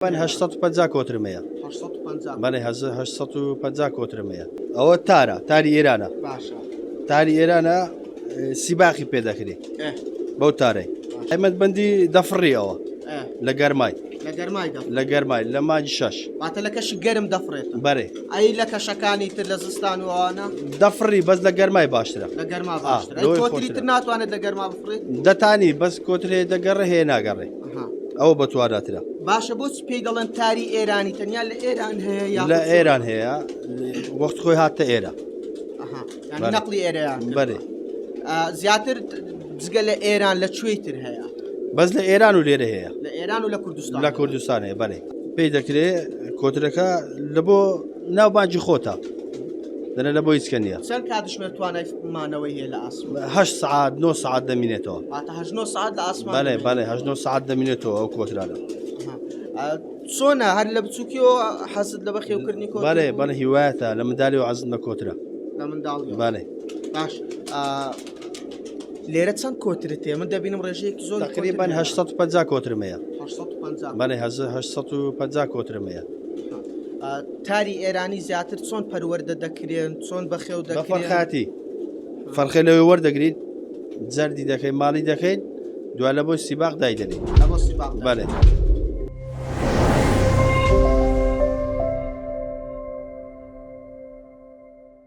من 850 کۆترم هەیە. 850. بەڵێ 850 کۆترم هەیە. ئەوە تارە، تاری ئێرانە. باشە. تاری ئێرانە سیباخی پێ دەکرێ. بەو تارەی. ئەمەد بەندی دەفڕی ئەوە. لە گەرمای. لە گەرمای دەفڕێت. لە گەرمای لە مانگی شەش. واتە لە کەشی گەرم دەفڕێت. بەرێ. ئەی لە کەشەکانی تر لە زستان و ئەوانە؟ دەفڕی بەس لە گەرمای باشترە. لە گەرما باشترە. ئەی کۆتری تر ناتوانێت لە گەرما بفڕێت؟ دەتانی بەس کۆترێ دەگەڕێ هەیە ناگەڕێ. ئەوە بەتواناترە. باشە بۆچی پێی دەڵێن تاری ئێرانی تەنیا لە ئێران هەیە یا لە ئێران هەیە وەخت خۆی هاتە ئێرە نەقلی ئێرەیان بەێ زیاتر جگە لە ئێران لە کوێی تر هەیە بەس لە ئێران و لێرە هەیە لە ئێران و لە کوردستان لە کوردستان هەیە بەێ پێی دەکرێ کۆترەکە لە بۆ ناو بانجی خۆتە دەنە لە بۆ هیچکە نییە چەند کاتژمێر توانای مانەوەی هەیە لە ئاسمان هەشت سعات نۆ سعات دەمینێتەوە واتە هەشت نۆ سعات لە ئاسمان بەڵێ بەڵێ هەشت نۆ سعات دەمینێتەوە ئەو کۆترانە چۆنە هەر لە بچووکیەوە حەزت لە بەخێوکردنی کۆتر بەڵێ بەڵێ هیوایەتە لە منداڵی و عەزم لە کۆترە لە منداڵی بەڵێ باش لێرە چەند کۆترت هەیە من دەبینم ڕێژەیەکی زۆر تقریبا 850 کۆترم هەیە 850 بەڵێ 850 کۆترم هەیە تاری ئێرانی زیاتر چۆن پەروەردە دەکرێن چۆن بەخێو دەکرێن فەرخاتی فەرخێ لەوێ وەردەگرین جەردی دەکەین ماڵی دەکەین دوا لە بۆی سیباق دایدەنێ لە بۆ سیباق بەڵێ.